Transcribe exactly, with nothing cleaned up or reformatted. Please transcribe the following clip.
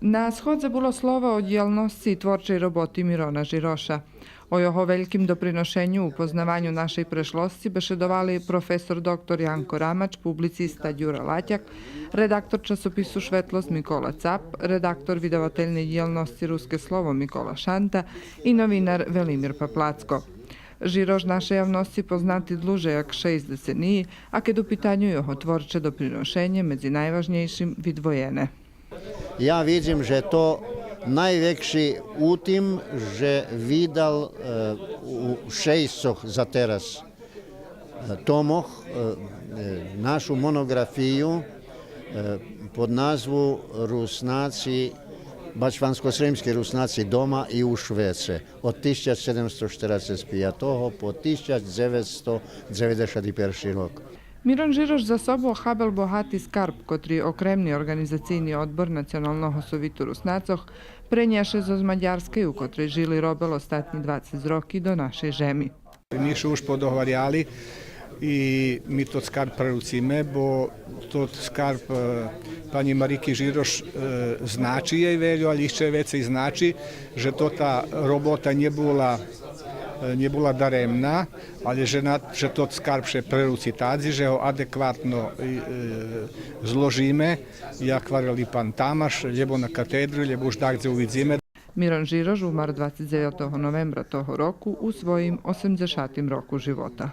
На сходзе було слово о дїялносци и творчей роботи Мирона Жироша. О його вельким доприношеню у познаваню нашей прешлосци бешедовали професор доктор Янко Рамач, публициста Дюра Латяк, редактор часопису Шветлосц Микола Цап, редактор видавательней дїялносци Руске слово Микола Шанта и новинар Велимир Паплацко. Жирош нашей явносци познати длуже як шейсц децениї, а кед у питаню його творче доприношенє, медзи найважнєйшим видвоєне. Я видзим же то найвекши у тим же видал, е, у шейсцох за тераз, е, томох, е, е, нашу моноґрафию, е, под назву Руснаци, бачванско-сримски Руснаци дома и у швеце од тисяч седемсто штерацец пиятого по тисяч дзевецсто дзеведзешат перши рок. Мирон Жирош за собу охабел богати скарб, котри Окремни орґанизацийни одбор Националного совиту Руснацох пренєше зоз Мадярскей, у котрей жил и робел остатнї двацец роки, до нашей жеми. Ми ше уж подоговаряли и ми тот скарб преруциме, бо тот скарб, е, панї Марики Жирош, е, значи єй вельо, але ище вецей значи же тота робота нє була, е, нє була даремна, але же на, же тот скарб ше преруци тадзи, же го адекватно, е, зложиме, як гварел и пан Тамаш, лєбо на катедри, лєбо уж дагдзе увидзиме. Мирон Жирош умар двацец дзевятого новембра того року у своїм осемдзешатим року живота.